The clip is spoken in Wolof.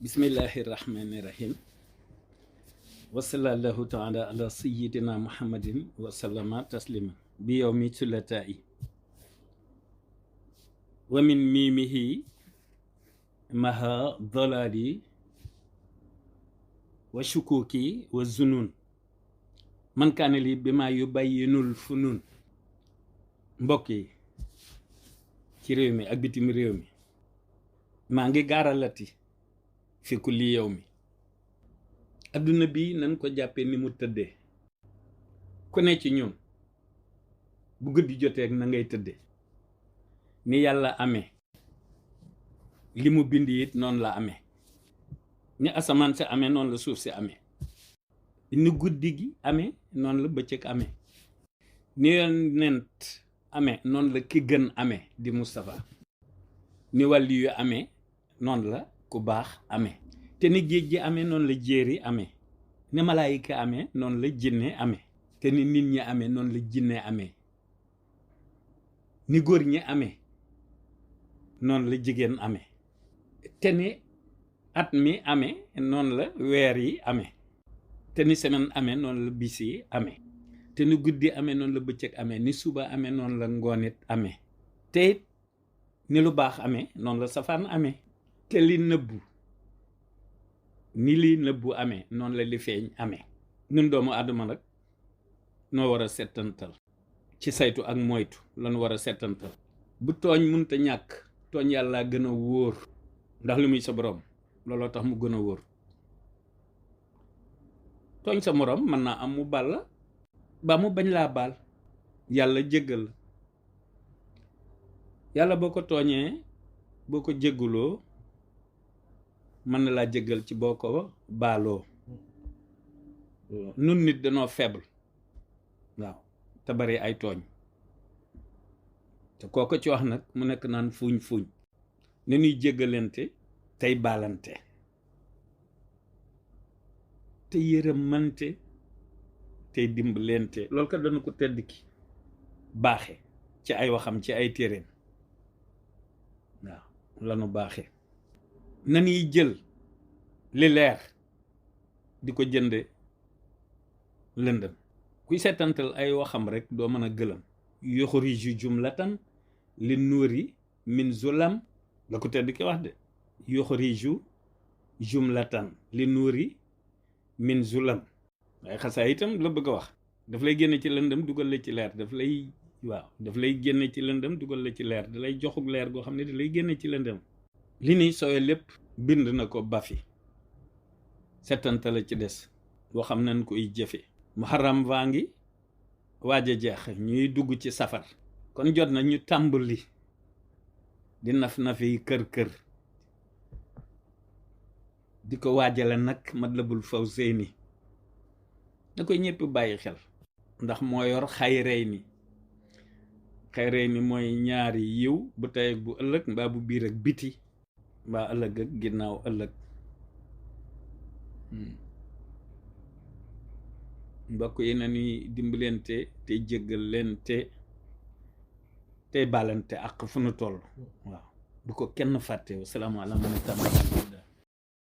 bismillahi rahmani rahim wa sallallahu taala ala sayyidina muhammadin wa sallama taslima bi yawmi sulata'i wa min mimihi maha dhalali wa shukuki wa zunun man kaane li bi ma yubayyinul funun. mbokk yi ci réew mi ak bitim réew mi maa ngi gaaralati fi kulli yow mi adduna bi nañ ko jàppee ni mu tëddee. ku ne ci ñun bu guddi jotee ak na ngay tëddee ni yàlla amee li mu bind it noonu la amee, ni asamaan si amee noonu la suuf si amee, ni guddi gi amee noonu la bëccëg amee, ni yonent amee noonu la ki gën amee di Moustapha, ni wàlli yu amee noonu la ku baax amee, te ni géej gi amee noonu la jéeri amee, ni malaayika amee noonu la jinne amee, te ni nit ñi amee noonu la jinne amee, ni góor ñi amee noonu la jigéen amee, te ni at mi amee noonu la weer yi amee, te ni semaine amee noonu la bis yi amee, te ni guddi amee noonu la bëccëg amee, ni suba amee noonu la ngoonit amee, te it ni lu baax amee noonu la safaan amee, te li nëbbu ni li nëbbu amee noonu la li feeñ amee. ñun doomu àdduma nag noo war a settantal ci saytu ak moytu lañu war a settantal. bu tooñ munta ñàkk, tooñ yàlla gën a wóor, ndax li muy sa borom looloo tax mu gën a wóor. tooñ sa morom mën naa am mu baal la ba mu bañ laa baal, yàlla jéggal la. yàlla boo ko tooñee boo ko jégguloo mën na laa jéggal ci boo ko baaloo. nun nit danoo faible, waaw, te bari ay tooñ. te kooko ci wax nag mu nekk naan fuuñ fuuñ ne ñuy jéggalante tey baalante te yërëmante tey dimbalante. loolu kat dana ko tedd ki baaxe ci ay waxam ci ay téeréem, waaw lanu baaxe. nañuy jël li leer di ko jënde lëndëm. kuy seetantal ay waxam rek doo mën a gëlëm. yuxriju jumlatan li nuuri min zulam la ko tedd ki wax de. yuxriju jumlatan li nuuri min zulam. waaye xasaa itam la bëgg a wax, daf lay génne ci lëndëm dugal la ci leer, daf lay génne ci lëndëm dugal la ci leer, da lay joxug leer goo xam ne da lay génne ci lëndëm. li nuy sowee lépp bind na ko ba fi, settanta la ci des boo xam nañ koy jëfe. muharram waa ngi waaj a jeex, ñuy dugg ci safar, kon jot na ñu tàmbali di naf-nafi kër di ko waajale nag Matlabul Fawzayni. da koy ñëpp bàyyi xel ndax moo yor xayrayni mooy ñaari yiw bu tey ak bu ëllëg, mbaa bu biir ak biti, mbaa ëllëg ak ginnaaw ëllëg. mbokk yi nañuy dimbalante te jéggal leen tey baalante ak fu nu toll. waaw bu ko kenn fàtte. wasalaamaaleykum.